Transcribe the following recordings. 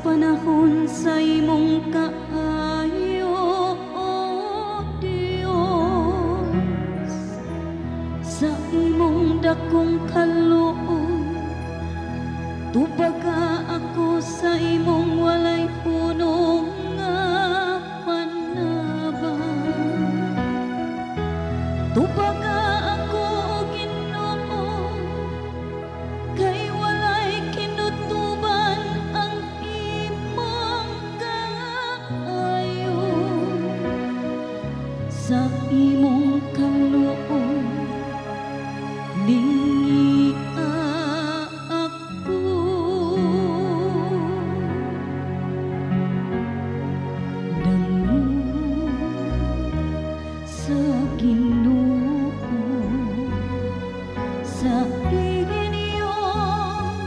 Panahon sa imong kaayo, O Dios, sa imong dakong kaluoy, tubaga ako sa imong walay hunong nga panabang. Tubaga ako, O Ginoo, kay walay kinutuban ang imong kaayo. Sa imong kaluoy, lingia ako. Dangog sa Ginoo sa inyong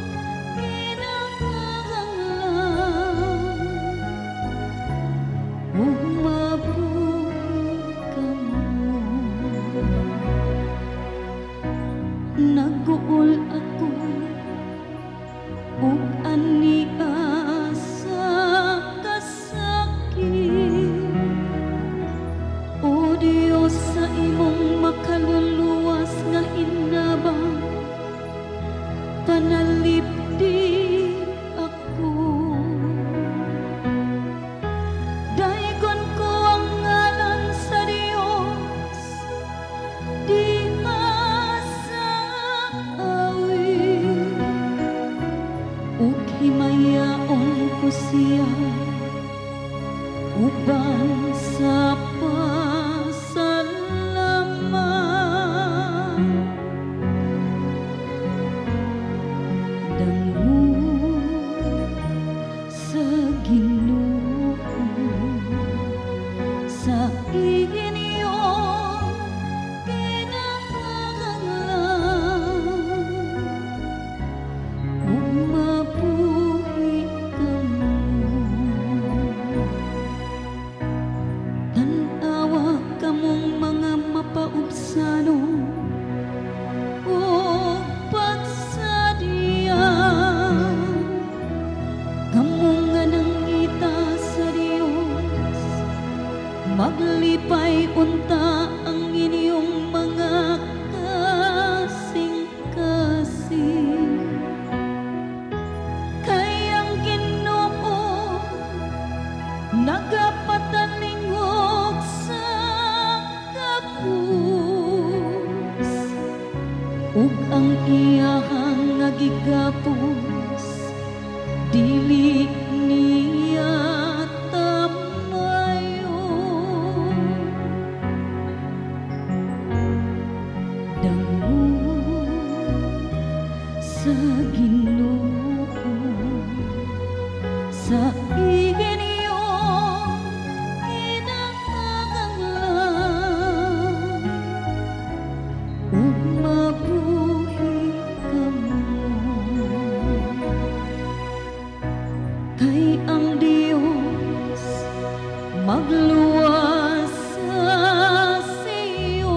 kinahanglan ug mabuhi kamo. Nag-uol ako ug ania sa kasakit. O Dios, sa imong makaluluwas nga hinabang, panalipdi ako. Daygon ko ang ngalan sa Dios diha sa awit ug himayaon ko siya uban sa pasalamat. Dangog sa Ginoo sa inyong kinahanglan ug mabuhi kamo. Tan-awa kamong mga mapaubsanon ug pagsadya, kamo nga nangita sa Dios, maglipay unta ang inyong mga kasing-kasing, kay ang Ginoo nagapatalingog sa kapos ug ang iyahang nga gigapos dili niya tamayon. Dangog sa Ginoo sa inyong kinahanglan ug mabuhi kamo, kay ang Dios magluwas sa Sion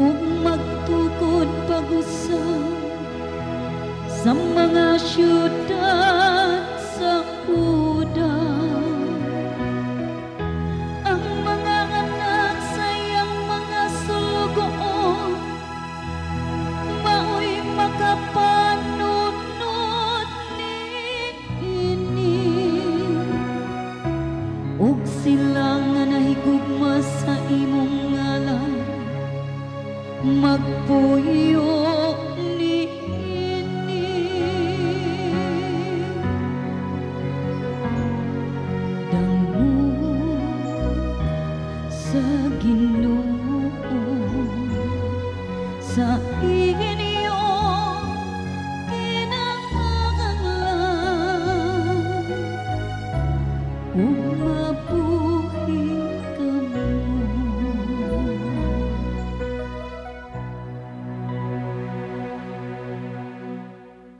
ug magtukod pag-usab sa mga syudad sa Juda. Ang mga anak sa iyang mga sulugoon mao'y makapanunod niini ug sila nga nahigugma sa imong ngalan magpuyo niini. Dangog sa Ginoo sa inyong kinahanglan ug